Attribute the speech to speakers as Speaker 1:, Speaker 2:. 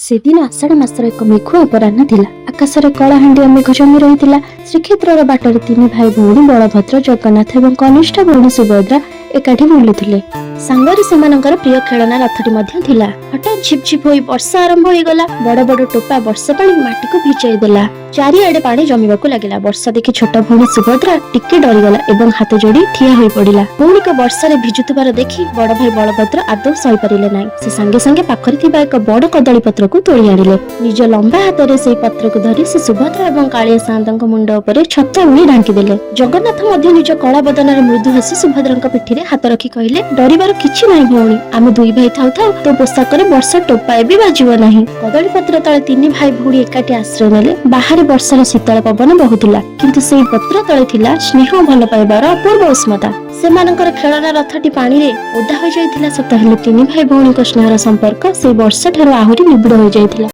Speaker 1: ସେଦିନ ଆଷାଢ଼ ମାସର ଏକ ମେଘୁଆ ଅପରାହ୍ନ ଥିଲା। ଆକାଶରେ କଳାହାଣ୍ଡିଆ ମେଘ ଜମି ରହିଥିଲା। ଶ୍ରୀକ୍ଷେତ୍ରର ବାଟରେ ତିନି ଭାଇ ଭଉଣୀ ବଳଭଦ୍ର, ଜଗନ୍ନାଥ ଏବଂ କନିଷ୍ଠ ଭଉଣୀ ସୁଭଦ୍ରା ଏକାଠି ବୁଲୁଥିଲେ। ସାଙ୍ଗରେ ସେମାନଙ୍କର ପ୍ରିୟ ଖେଳନା ରଥଟି ମଧ୍ୟ ଥିଲା। ହଠାତ୍ ଝିପ୍ ଝିପ୍ ହୋଇ ବର୍ଷା ଆରମ୍ଭ ହୋଇଗଲା। ବଡ ବଡ ଟୋପା ବର୍ଷା ପାଣି ମାଟିକୁ ଭିଜାଇ ଦେଲା। ଚାରିଆଡେ ପାଣି ଜମିବାକୁ ଲାଗିଲା। ବର୍ଷା ଦେଖି ଛୋଟ ଭଉଣୀ ସୁଭଦ୍ରା ଟିକେ ଡରିଗଲା ଏବଂ ହାତ ଯୋଡି ଠିଆ ହୋଇ ପଡିଲା। ଭଉଣୀକୁ ବର୍ଷାରେ ଭିଜୁଥିବାର ଦେଖି ବଡ ଭାଇ ବଳଭଦ୍ର ଆଦୌ ସହିପାରିଲେ ନାହିଁ। ସେ ସାଙ୍ଗେ ସାଙ୍ଗେ ପାଖରେ ଥିବା ଏକ ବଡ କଦଳୀ ପତ୍ରକୁ ତୋଳି ଆଣିଲେ। ନିଜ ଲମ୍ବା ହାତରେ ସେଇ ପତ୍ରକୁ ଧରି ସେ ସୁଭଦ୍ରା ଏବଂ କାଳିଆ ସାଆନ୍ତଙ୍କ ମୁଣ୍ଡ ଉପରେ ଛତା ଭଳି ଢାଙ୍କି ଦେଲେ। ଜଗନ୍ନାଥ ମଧ୍ୟ ନିଜ କଳା ବଦନରେ ମୃଦୁ ହସି ସୁଭଦ୍ରାଙ୍କ ପିଠିରେ ହାତ ରଖି କହିଲେ, "ଡରିବାର କିଛି ନାହିଁ ଭଉଣୀ। ଆମେ ଦୁଇ ଭାଇ ଥାଉ ଥାଉ ତୋ ପୋଷାକରେ ବର୍ଷା ଟୋପାଏ ବି ବାଜିବ ନାହିଁ।" କଦଳୀ ପତ୍ର ତଳେ ତିନି ଭାଇ ଭଉଣୀ ଏକାଠି ଆଶ୍ରୟ ନେଲେ। ବାହାରେ ବର୍ଷାର ଶୀତଳ ପବନ ବହୁଥିଲା, କିନ୍ତୁ ସେଇ ପତ୍ର ତଳେ ଥିଲା ସ୍ନେହ, ଭଲ ପାଇବାର ଅପୂର୍ବ ଉଷ୍ମତା। ସେମାନଙ୍କର ଖେଳନା ରଥଟି ପାଣିରେ ଓଦା ହୋଇଯାଇଥିଲା ସତ, ହେଲେ ତିନି ଭାଇ ଭଉଣୀଙ୍କ ସ୍ନେହର ସମ୍ପର୍କ ସେଇ ବର୍ଷା ଠାରୁ ଆହୁରି ନିବିଡ଼ ହୋଇଯାଇଥିଲା।